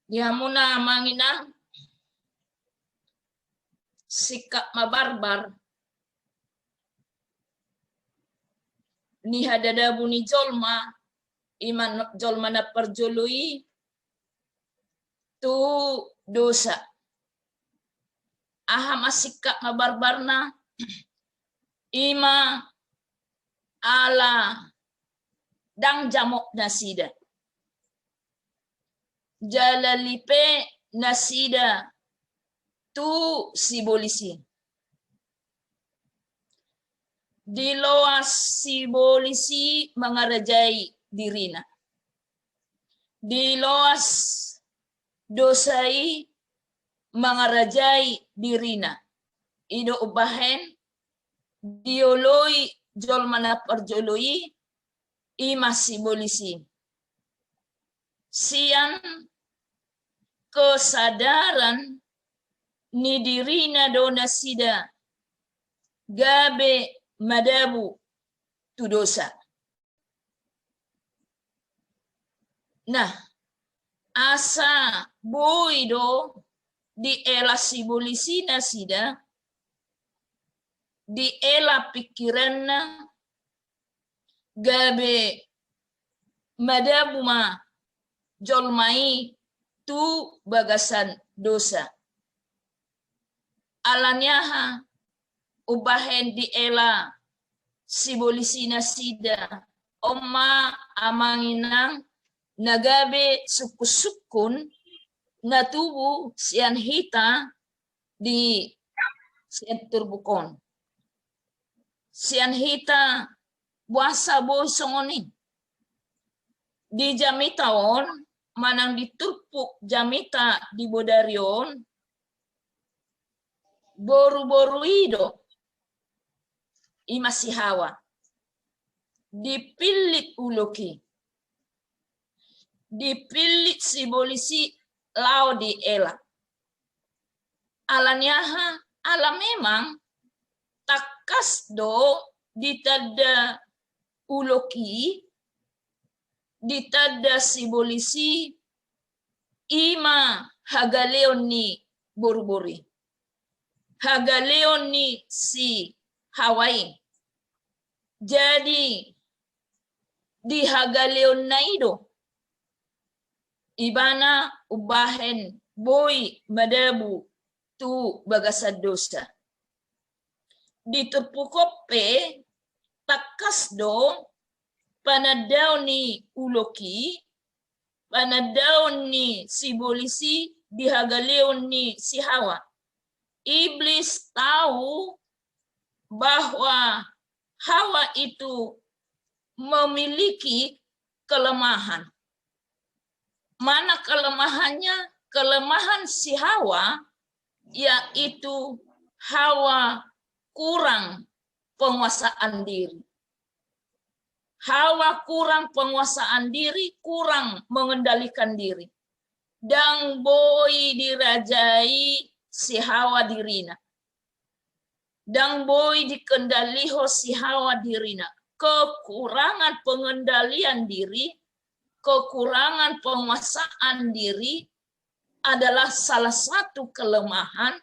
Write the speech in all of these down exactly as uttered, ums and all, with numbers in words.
Di hamuna amang inang, singkat ma barbar ni hadadabu ni jolma, ima jolma na parjolo i tu dosa. Aha ma singkat ma barbarna? Ima ala ndang jamot nasida. Jala lipe nasida tu sibolis i. Diloas sibolis i mangarajai dirina. Diloas dosa i mangarajai dirina. I do umbahen dioloi jolma na parjolo i, ima sibolis i. Sian kesadaran ni dirina do nasida gabe madabu tu dosa. Nah, asa boi do diela sibolis i nasida, diela pikiranna, gabe madabu ma jolma i tu bagasan dosa. Alani aha umbahen diela sibolis i nasida? On ma amang inang na gabe sungkun-sungkun na tubu sian hita di sian turpuk on. Sian hita boasa boi songon i? Di jamita on manang di turpuk jamita di bodari on, boru-boru i do, ima si Hawa, dipillit ulok i, dipillit sibolis i laho diela. Alani aha? Ala memang tangkas do ditanda ulok i, ditanda sibolis i, ima hagaleon ni boru-boru i, hagaleon ni si Hawa i. Jadi di hagaleonna i do ibana umbahen boi madabu tu bagasan dosa. Di turpuk on pe tangkas do panandaon ni ulok i, panandaon ni sibolis i di hagaleon ni si Hawa. Iblis tahu bahwa Hawa itu memiliki kelemahan. Mana kelemahannya? Kelemahan si Hawa yaitu Hawa kurang penguasaan diri. Hawa kurang penguasaan diri, kurang mengendalikan diri. Ndang boi dirajai si Hawa dirina. Ndang boi dikendalihon si Hawa dirina. Kekurangan pengendalian diri, kekurangan penguasaan diri adalah salah satu kelemahan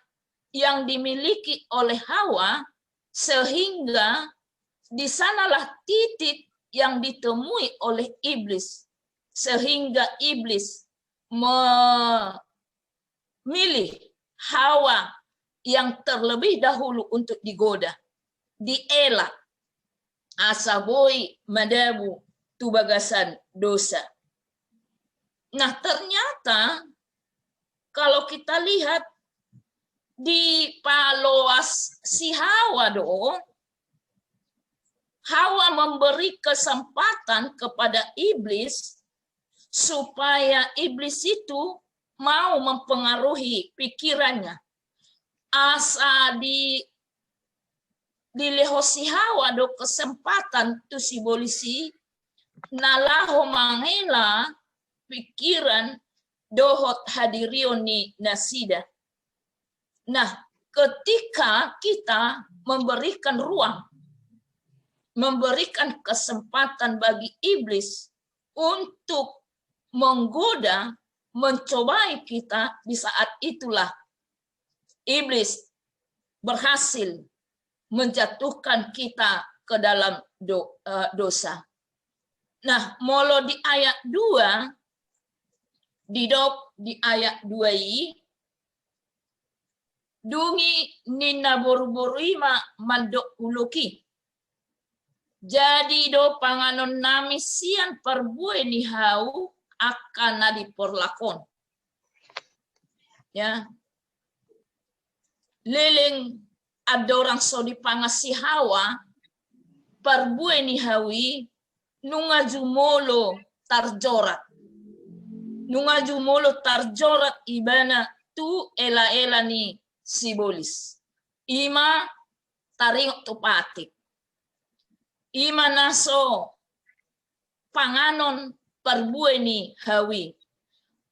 yang dimiliki oleh Hawa, sehingga di sanalah titik yang ditemui oleh iblis, sehingga iblis memilih Hawa yang terlebih dahulu untuk digoda, diela, asa boi madabu tu bagasan dosa. Nah, ternyata kalau kita lihat, dipaloas si Hawa do, Hawa memberi kesempatan kepada iblis supaya iblis itu mau mempengaruhi pikirannya. Asa di, dilehon si Hawa do kesempatan tu sibolis i na laho mangela pikiran dohot hadirion ni nasida. Nah, ketika kita memberikan ruang, memberikan kesempatan bagi iblis untuk menggoda, mencobai kita, di saat itulah iblis berhasil menjatuhkan kita ke dalam do, eh, dosa. Nah, molo di ayat dua, didok di ayat dua i, dung i ninna boruboru i ma mandok ulok i: Jadi do panganonnami sian parbue ni hau angka na di porlak on. Ya. Leleng andorang so dipangan si Hawa parbue ni hau i, nunga jumolo tarjorat. Nunga jumolo tarjorat ibana tu elaela ni sibolis. I ma taringot tu patik. I ma na so panganon parbue ni hau i.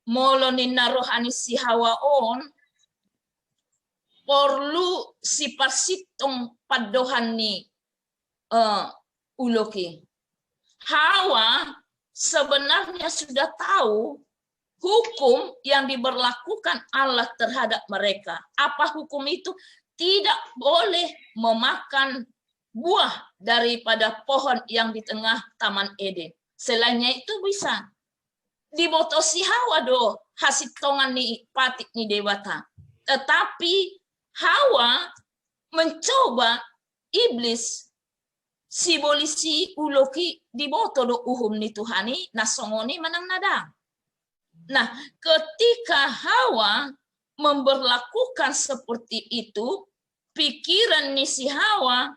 Molo ninna roha ni si Hawa on, porlu siparsintong pandohan ni, eh, ulok i. Hawa sebenarnya sudah tahu hukum yang diberlakukan Allah terhadap mereka. Apa hukum itu? Tidak boleh memakan buah daripada pohon yang di tengah Taman Eden. Selainnya itu bisa. Diboto si Hawa do hasintongan ni patik ni Debata. Tetapi Hawa mencoba iblis, sibolis i, ulok i, diboto do uhum ni Tuhan i na songon i manang na dang. Nah, ketika Hawa memberlakukan seperti itu, pikiran ni si Hawa,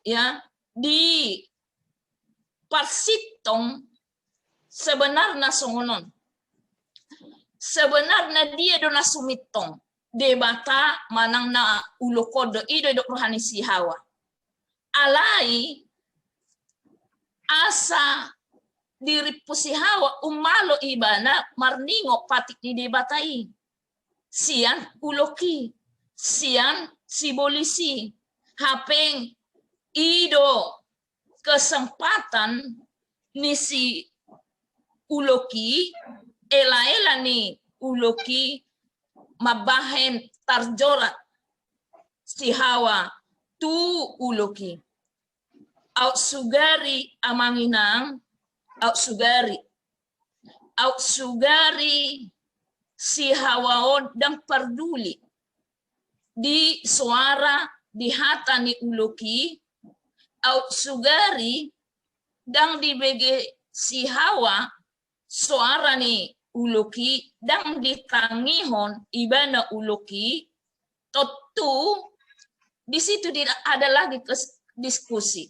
ya, diparsintong sebenarna songon on. Sebenarna dia do na sumintong, Debata manang na ulok on do, i do didok roha ni si Hawa. Alai asa dirimpu si Hawa, ummalo ibana marningot patik ni Debata i sian ulok i, sian sibolis i. Hape i do kesempatan ni si ulok i, elaela ni ulok i, mambahen tarjorat si Hawa tu ulok i. Aut sugari, amang inang, aut sugari, aut sugari si Hawa on ndang parduli di soara, di hata ni ulok i. Aut sugari ndang dibege si Hawa soara ni ulok i, ndang ditangihon ibana ulok i, tontu di situ tidak ada lagi kes-, diskusi.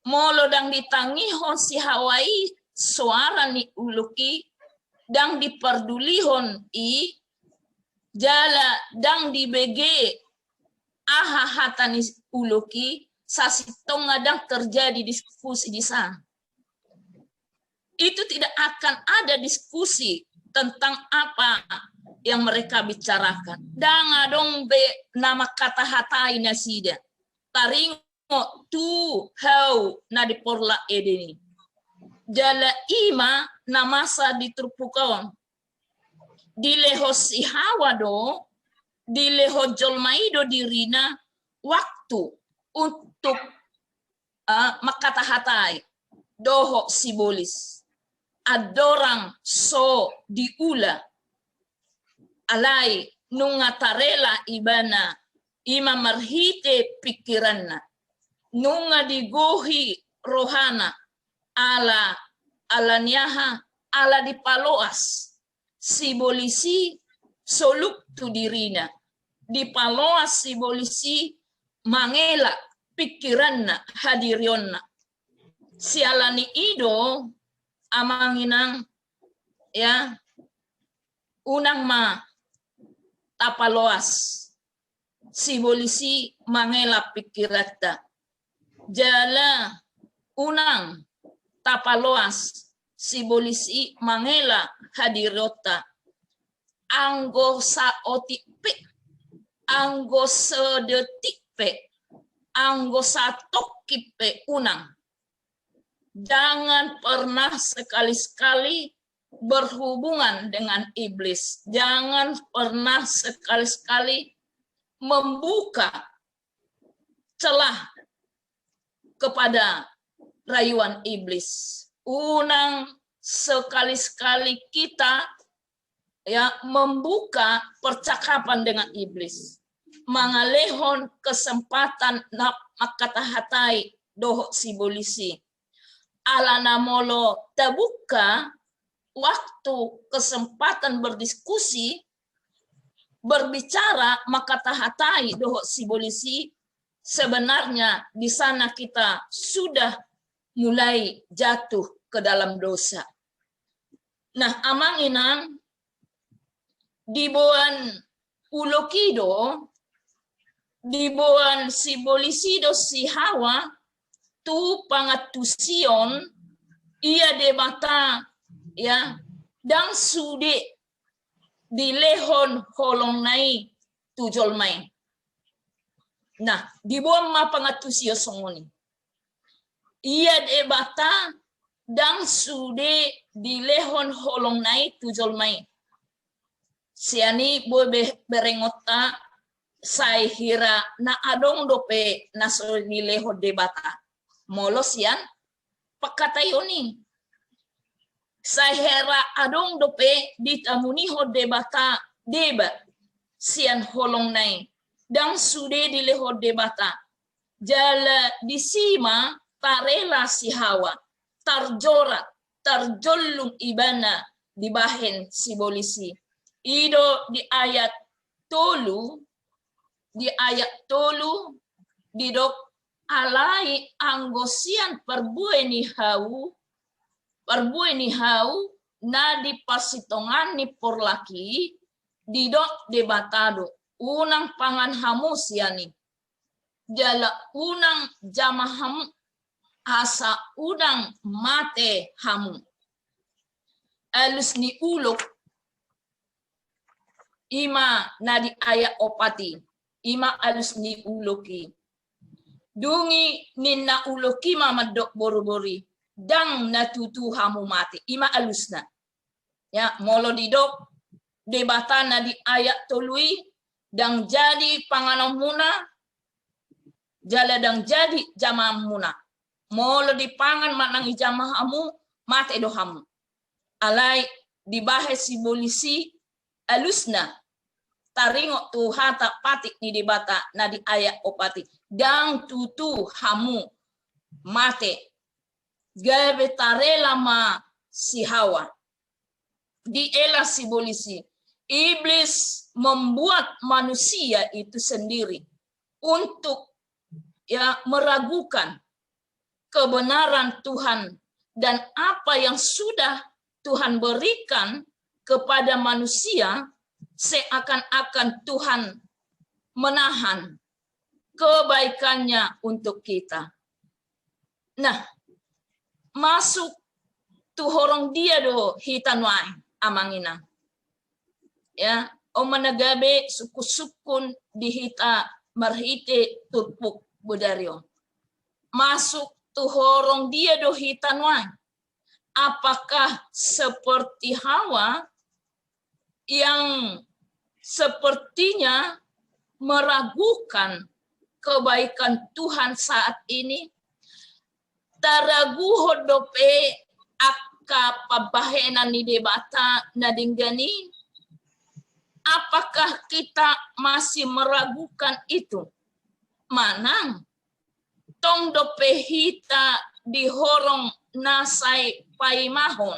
Molo ndang ditangihon si Hawa i soara ni ulok i, ndang dipardulihon i, jala ndang dibege aha hata ni ulok i, sasintongna ndang terjadi diskusi di sana. Itu tidak akan ada diskusi tentang apa yang mereka bicarakan. Ndang adong be na mangkatahatai nasida. Taringot tu hau na di porlak Eden i. Jala i ma na masa di turpuk on. Dilehon si Hawa do, dilehon jolma i do dirina waktu untuk, eh, mangkatahatai dohot sibolis andorang so diula. Alai nunga tarela ibana, i ma marhite pikiranna. Nunga digohi rohana, ala, ala ni aha, ala dipaloas sibolis i soluk tu dirina. Dipaloas sibolis i mangela pikiranna, hadirionna. Siala ni i do, amang inang, ya, unang ma tapaloas sibolis i mangela pikiranta. Jala unang tapaloas sibolis i mangela hadirionta. Anggo saotik pe, anggo sadetik pe, anggo satongkin pe unang. Jangan pernah sekali-sekali berhubungan dengan iblis. Jangan pernah sekali-sekali membuka celah kepada rayuan iblis. Unang sekali-sekali kita, ya, membuka percakapan dengan iblis, mangalehon kesempatan na mangkatahatai dohot sibolis i. Alana molo tabuka waktu, kesempatan berdiskusi, berbicara, mangkatahatai dohot sibolis i, sebenarnya di sana kita sudah mulai jatuh ke dalam dosa. Nah, amang inang, diboan ulok i do, diboan sibolis i do si Hawa tu pangantusion, ia Debata, ya, ndang sude dilehon holongna i tu jolma i. Nah, diboan ma pangantusion songon i. Ia Debata ndang sude dilehon holongna i tu jolma i. Sian i boi be berengonta, sai hira na adong dope na so dilehon Debata. Molo sian pangkataion i, sai hira adong dope ditamunihon Debata deba sian holongna i, ndang sude dilehon Debata. Jala disi ma tarela si Hawa, tarjorat, tarjollung ibana dibahen sibolis i. I do di ayat tolu, di ayat tolu didok, alai anggo sian parbue ni hau, parbue ni hau na di parsitongaan ni porlak i, didok Debata do, unang pangan hamu sian i, jala unang jama hamu, asa unang mate hamu. Alus ni ulok i ma na di ayat opat i, i ma alus ni ulok i. Dung i ninna ulok i ma mandok boruboru i, ndang na tutu hamu mate, i ma alusna. Ya, molo didok Debata na di ayat tolu i, ndang jadi panganonmuna, jala ndang jadi jamaanmuna. Molo dipangan manang dijama hamu, mate do hamu. Alai dibahen sibolis i alusna, taringot tu hata patik ni Debata na di ayat opat i, ndang tutu hamu mate. Gabe tarela ma si Hawa. Diela sibolis i. Iblis membuat manusia itu sendiri untuk, ya, meragukan kebenaran Tuhan dan apa yang sudah Tuhan berikan kepada manusia, seakan-akan Tuhan menahan kebaikannya untuk kita. Nah, masuk tu horong dia do hita nuaeng, amang inang? Ya, on ma na gabe sungkun-sungkun di hita marhite turpuk bodari on. Masuk tu horong dia do hita nuaeng? Apakah seperti Hawa yang sepertinya meragukan kebaikan Tuhan saat ini? Taraguhon dope angka pambahenan ni Debata na denggan i? Apakah kita masih meragukan itu? Manang tong dope hita di horong na sai paimahon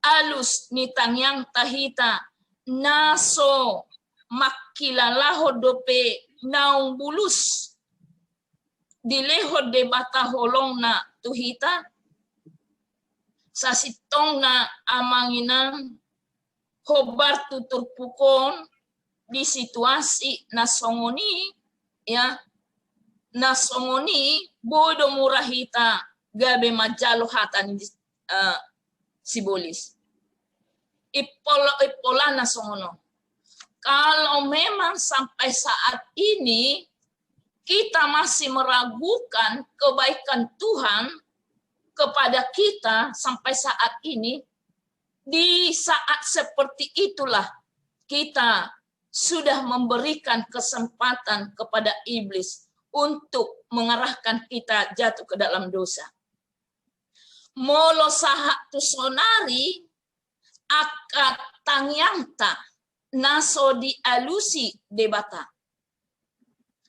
alus ni tangiangta hita, na so mangkilalahon dope naung bulus dilehon Debata holongna tu hita? Sasintongna, amang inang, hombar tu turpuk on, di situasi na songon i, ya, na songon i, boi do mura hita gabe manjalo hata ni, eh, sibolis. Ipol-, ipolana songon on. Kalau memang sampai saat ini kita masih meragukan kebaikan Tuhan kepada kita sampai saat ini, Di saat seperti itulah kita sudah memberikan kesempatan kepada iblis untuk mengarahkan kita jatuh ke dalam dosa. Molo sahat tu sonari, angka tangiangta na so dialusi Debata.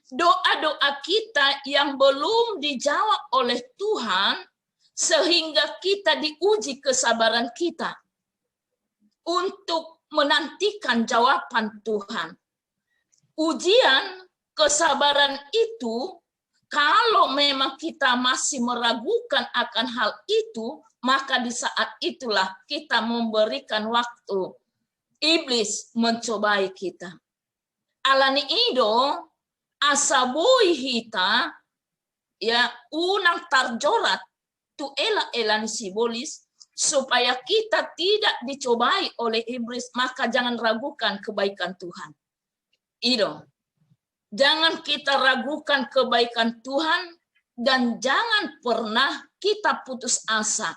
Doa-doa kita yang belum dijawab oleh Tuhan, sehingga kita diuji kesabaran kita untuk menantikan jawaban Tuhan. Ujian kesabaran itu, kalau memang kita masih meragukan akan hal itu, maka di saat itulah kita memberikan waktu iblis mencobai kita. Alani i do, asa boi hita, ya, unang tarjorat tu ela-ela ni sibolis, supaya kita tidak dicobai oleh iblis, maka jangan ragukan kebaikan Tuhan. I do. Jangan kita ragukan kebaikan Tuhan, dan jangan pernah kita putus asa,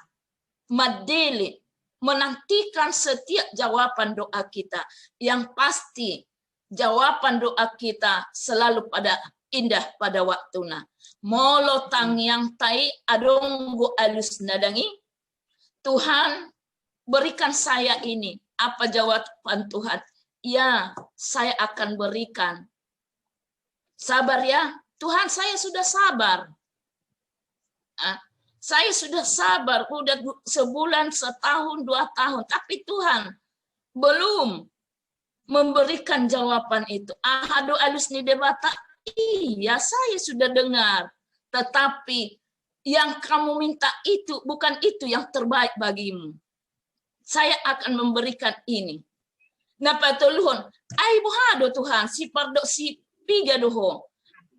mandele, menantikan setiap jawaban doa kita. Yang pasti, jawaban doa kita selalu pada indah pada waktuna. Molo tangiangta i adong do alusna dang i, Tuhan, berikan saya ini. Apa jawaban Tuhan? Ya, saya akan berikan. Sabar ya, Tuhan, saya sudah sabar. Ah, saya sudah sabar, udah du-, sebulan, setahun, dua tahun, tapi Tuhan belum memberikan jawaban itu. Aha do alus ni Debata? Iya, saya sudah dengar. Tetapi yang kamu minta itu bukan itu yang terbaik bagimu. Saya akan memberikan ini. Na patoluhon, ai boha do Tuhan, sipar do sipiga do ho.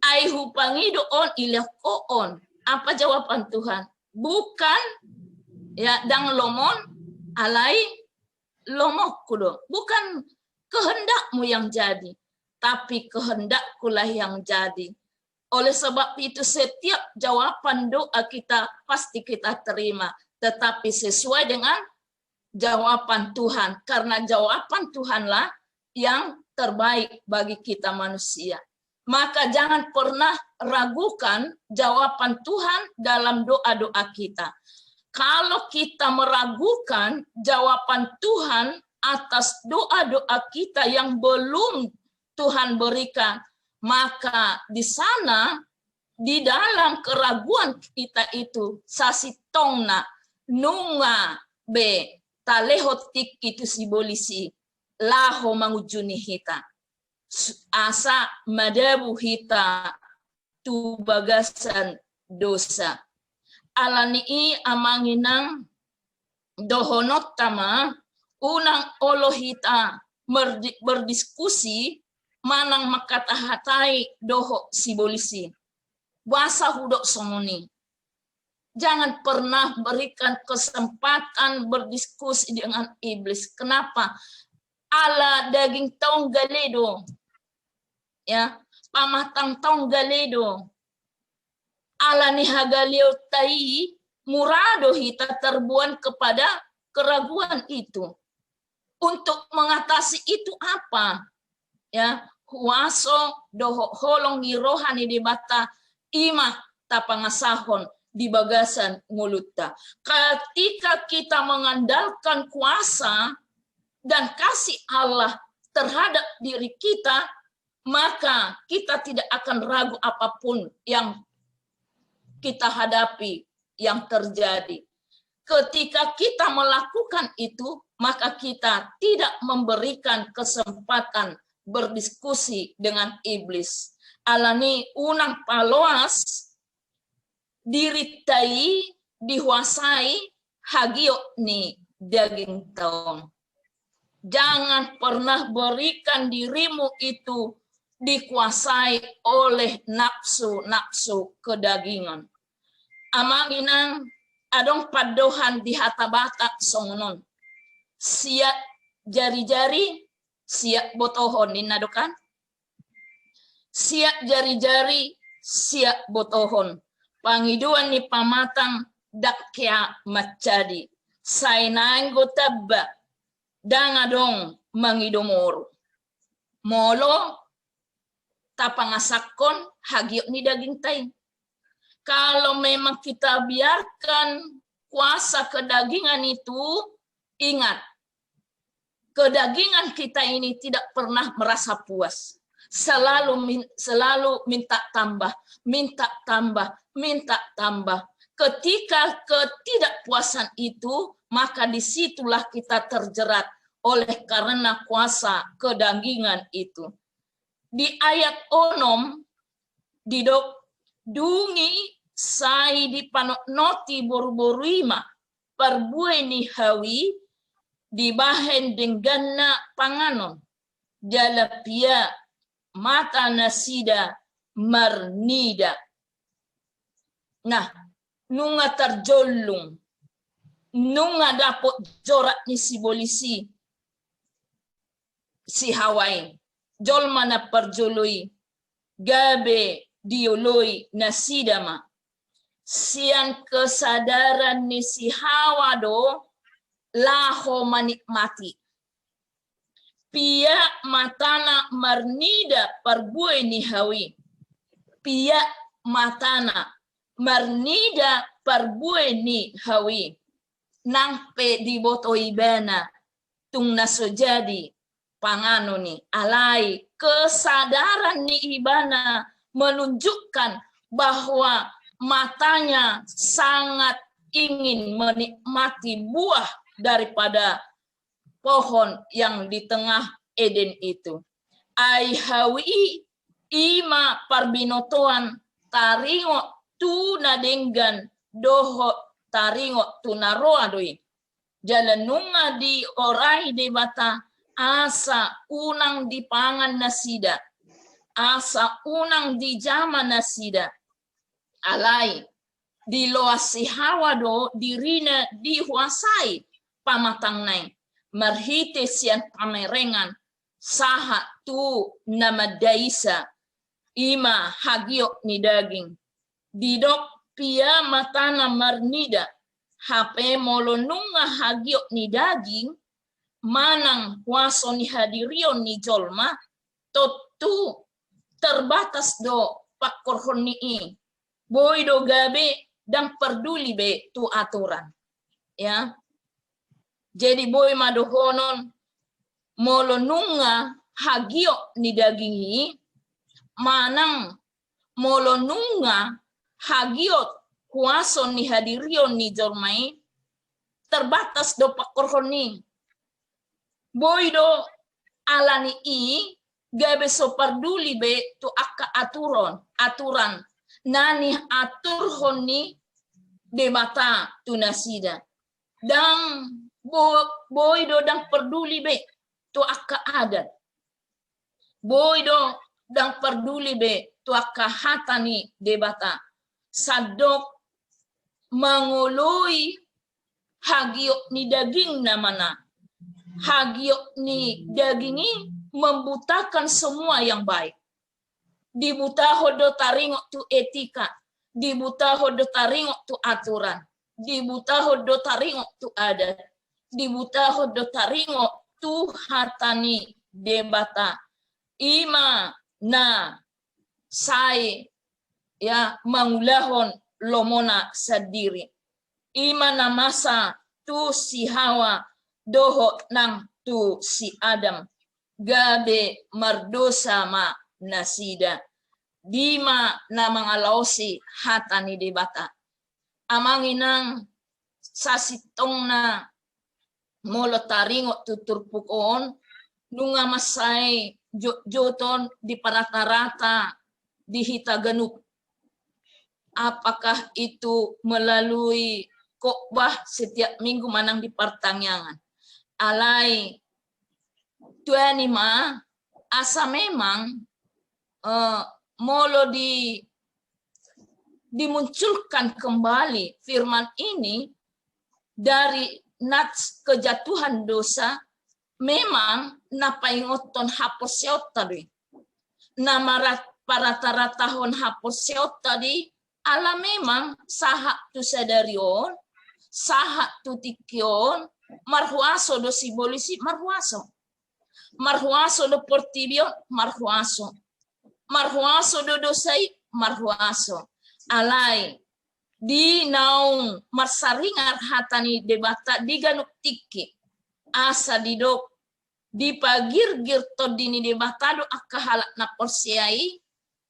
Ai hupangido on, ilehon ho on. Apa jawaban Tuhan? Bukan, ya, dang lomon, alai lomoku do. Bukan kehendakmu yang jadi, tapi kehendakkulah yang jadi. Oleh sebab itu, setiap jawaban doa kita pasti kita terima, tetapi sesuai dengan jawaban Tuhan, karena jawaban Tuhanlah yang terbaik bagi kita manusia. Maka jangan pernah ragukan jawaban Tuhan dalam doa-doa kita. Kalau kita meragukan jawaban Tuhan atas doa-doa kita yang belum Tuhan berikan, maka di sana, di dalam keraguan kita itu, sasintongna nunga be talehon tingki tu sibolis i laho mangunjuni hita. Asa madabu hita tu bagasan dosa. Alani i amang inang, dohononta ma, unang olo hita merdi-, berdiskusi manang mangkatahatai dohot sibolis i. Boasa hudok songon i? Jangan pernah berikan kesempatan berdiskusi dengan iblis. Kenapa? Ala dagingta on gale do. Ya, pamatangta on gale do. Alani hagaleonta i, mura do hita terbuang kepada keraguan itu. Untuk mengatasi itu apa? Ya, huaso dohot holong ni roha ni Debata, i ma tapangasahon di bagasan ngolunta. Ketika kita mengandalkan kuasa dan kasih Allah terhadap diri kita, maka kita tidak akan ragu apapun yang kita hadapi, yang terjadi. Ketika kita melakukan itu, maka kita tidak memberikan kesempatan berdiskusi dengan iblis. Alani unang paloas dirinta i dikuasai hagiot ni dagingta on. Jangan pernah berikan dirimu itu dikuasai oleh nafsu-nafsu kedagingan. Amang inang, adong pandohan di hata Batak songon on. Siap jari-jari, siap botohon, ninna do kan? Siap jari-jari, siap botohon. Pangidoan ni pamatang ndang hea manjadi. Sai naeng do tamba, ndang adong mangido moru. Molo tapangasakkon hagiot ni dagingta i. Kalau memang kita biarkan kuasa kedagingan itu, ingat, kedagingan kita ini tidak pernah merasa puas. Selalu min-, selalu minta tambah, minta tambah, minta tambah. Ketika ketidakpuasan itu, maka disitulah kita terjerat oleh karena kuasa kedagingan itu. Di ayat onom didok, dung i sai dipanotnoti boruboru i ma parbue ni hau i dibahen dengganna panganon, jala pia mata nasida marnida. Nah, nunga tarjollung, nunga dapot jorat ni sibolis i si Hawa i, jolma na parjolo i, gabe dioloi nasida ma. Sian kesadaran ni si Hawa do laho manikmati. Piak matana marnida parbue ni hau i. Piak matana marnida parbue ni hau i. Nang pe diboto ibana tung na so jadi panganon i, alai kesadaran ni ibana menunjukkan bahwa matanya sangat ingin menikmati buah daripada pohon yang di tengah Eden itu. Ai hau i, i ma parbinotoan taringot tu na denggan dohot taringot tu na roa do i. Jala nunga diorai Debata asa unang dipangan nasida, asa unang dijama nasida. Alai diloas si Hawa do dirina dihuasai pamatangna i marhite sian pamerengan sahat tu na mandaisa, i ma hagiot ni daging. Didok pia matana marnida, hape molo nunga hagiot ni daging manang huaso ni hadirion ni jolma, tontu terbatas do pangkorhon ni i. Boi do gabe ndang parduli be tu aturan. Ya. Jadi boi ma dohonon molo nunga hagiot ni daging i, manang molo nunga hagiot huaso ni hadirion ni jolma i, terbatas do pangkorhon i. Boi do alani i gabe so parduli be tu angka aturon, aturan na niaturhon ni Debata tu nasida. Ndang bo-, boi do ndang parduli be tu angka adat. Boi do ndang parduli be tu angka hata ni Debata. Sandok mangoloi hagiot ni dagingna ma na. Hagiot ni daging i membutakan semua yang baik. Dibutahon do taringot tu etika, dibutahon do taringot tu aturan, dibutahon do taringot tu adat, dibutahon do taringot tu hata ni Debata. I ma na sai, ya, mangulahon lomona sandiri. I ma na masa tu si Hawa dohot nang tu si Adam, gabe mardosa ma nasida. Di ma na mangalaosi hata ni Debata. Amang inang, sasintongna molo taringot tu turpuk on, nunga mansai jotjoton di parata-rata di hita ganup. Apakah itu melalui khotbah setiap minggu manang di partangiangan? Alai tuani ma, asa memang, eh, molo di, dimunculkan kembali firman ini dari nats kejatuhan dosa, memang na paingothon haporseaonta do i. Na marat-, parata-ratahon haporseaonta do i, ala memang sahat tu sadari on, sahat tu tingki on, marhuaso do sibolis i, marhuaso. Marhuaso do portibi on, marhuaso. Marhuaso do dosa i, marhuaso. Alai, di naung marsaringar hata ni Debata di ganup tingki, asa didok, dipagirgir Tondi ni Debata do angka halak na porsea i,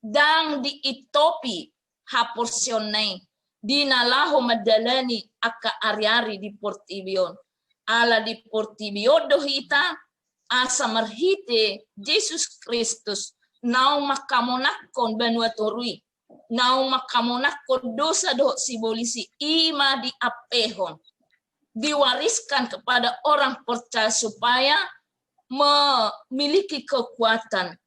ndang diintopi haporseaonna i di na laho mandalani angka ariari di portibi on. Ala di portibi on do hita, asa marhite Jesus Kristus naung mangkamonangkon banua toru i, naung mangkamonangkon dosa dohot sibolis i, i ma diampehon, diwariskan kepada orang percaya supaya memiliki kekuatan.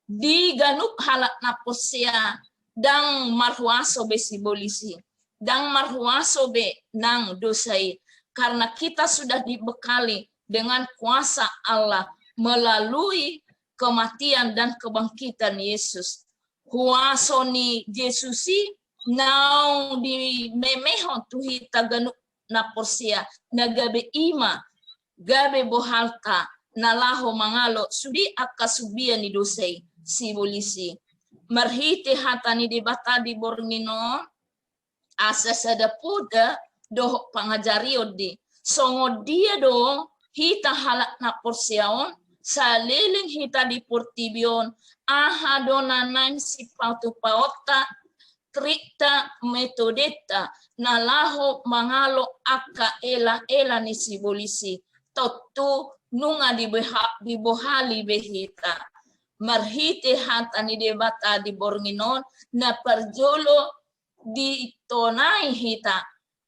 Di ganup halak na porsea, ndang marhuaso be sibolis i, ndang marhuaso be nang dosa i, karena kita sudah dibekali dengan kuasa Allah melalui kematian dan kebangkitan Yesus. Huaso ni Jesus i naung dimemehon tu hita ganup na porsea, na gabe i ma, gabe bohalta, na laho mangalo sude angka sumbia ni dosa i, sibolis i. Marhite hata ni Debata di borngin on, asa sada poda dohot pangajarion di. Songon dia do hita halak na porsea on, saleleng hita di portibi on, aha do na naeng sipatupaonta, trikta, metodeta, na laho mangalo angka elaela ni sibolis i, tontu nunga diboha-, dibohali be hita. Marhite hata ni Debata di borngin on, na parjolo ditonai hita,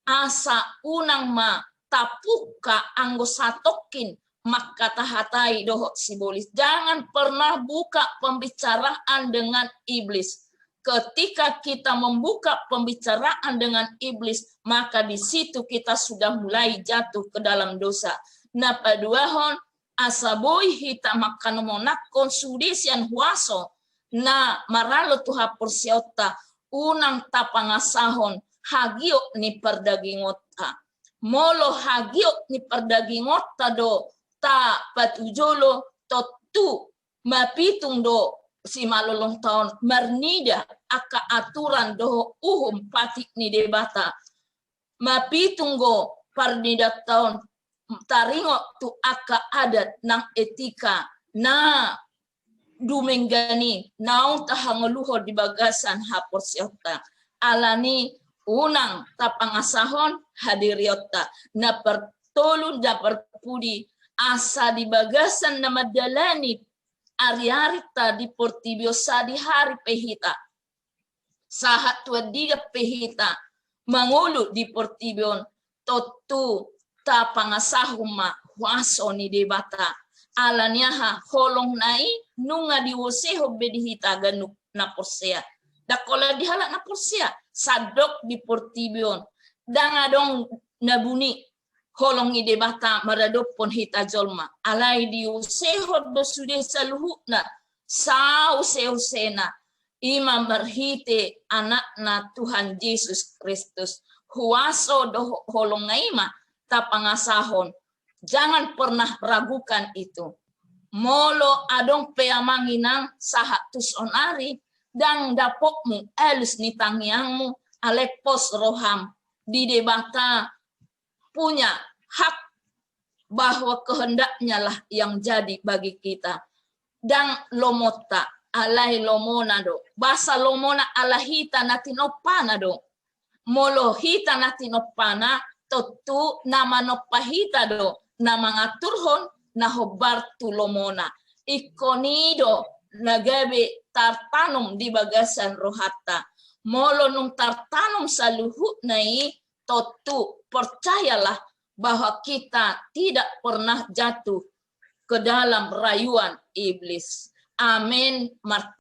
asa unang ma tapungka anggo satongkin mangkatahatai dohot sibolis. Jangan pernah buka pembicaraan dengan iblis. Ketika kita membuka pembicaraan dengan iblis, maka di situ kita sudah mulai jatuh ke dalam dosa. Na paduahon, asa boi hita mangkamonangkon sude sian huaso na maralo tu haporseaonta, unang tapangasahon hagiot ni pardagingonta. Molo hagiot ni pardagingonta do tapatujolo, tontu mapitung do simalolongta on marnida angka aturan dohot uhum patik ni Debata. Mapitung do parnidanta on taringot tu angka adat nang etika na dumenggan i naung tahangoluhon di bagasan haporseaonta. Alani unang tapangasahon hadirionta. Na partolu, na parpudi, asa di bagasan na mandalani ariarinta di portibi on sadihari pe hita, sahat tu andigan pe hita mangolu di portibi on, tontu tapangasahon ma huaso ni Debata. Alani aha? Holongna i nunga diusehon be di hita ganup na porsea. Ndang holan di halak na porsea, sandok di portibi on. Ndang adong na buni holong ni Debata maradophon hita jolma. Alai diusehon do sude saluhutna, sauseusena, i ma marhite Anakna Tuhan Jesus Kristus. Huaso dohot holongna i ma tapangasahon. Jangan pernah ragukan itu. Molo adong pe amang inang sahat tu saonari ndang dapotmu alus ni tangiangmu, alai pos roham di Debata, punya hak bahwa kehendaknya lah yang jadi bagi kita. Ndang lomonta, alai lomona do. Bahasa lomona ala hita na tinompana do. Molo hita na tinompana, tontu na manompa hita do na mangaturhon na hombar tu lomona. Ingkon i do na gabe tartanom di bagasan rohanta. Molo nunga tartanom saluhutna i, tontu, percayalah bahwa kita tidak pernah jatuh ke dalam rayuan iblis. Amin. Mar-,